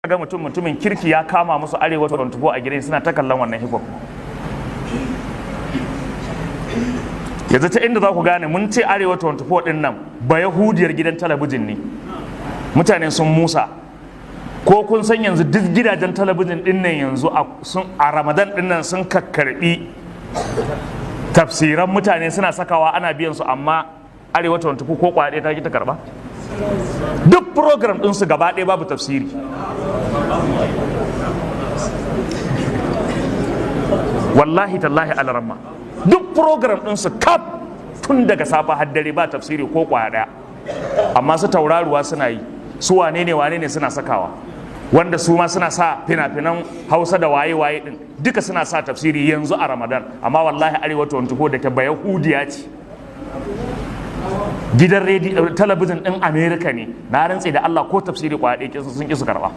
Ga mutum mutumin kirki ya kama musu Arewa 24 a gidan, suna ta kallon wannan hip hop. Yanzu ta inda za ku gane mun ce Arewa 24 din nan ba Yahudiyar gidan talabijin ne, mutane sun musa. Ko kun san yanzu duk gidajen talabijin din nan yanzu a Ramadan din nan sun kakkarbi tafsiran mutane, suna sakawa, ana biyan su, amma Arewa 24 ko kwaɗe ta ki ta karba? Duk program ɗinsu gaba ɗaya babu tafsiri. Wallahi tallahi, alaramma, duk program ɗinsu kaf tun daga safa har dare ba tafsiri ko kwaya ɗaya. Amma su Tauraruwa suna yi, su wane ne wane ne suna sakawa, wanda su ma suna sa fina-finan Hausa da waye-waye din, duka suna sa tafsiri yanzu a Ramadan. Amma wallahi Arewa 24 da ke Bayahudiya ce, gidan rediyo talabijin din Amerika ne, na rantse da Allah ko tafsiri kwaya ɗaya sun ƙi su karɓa.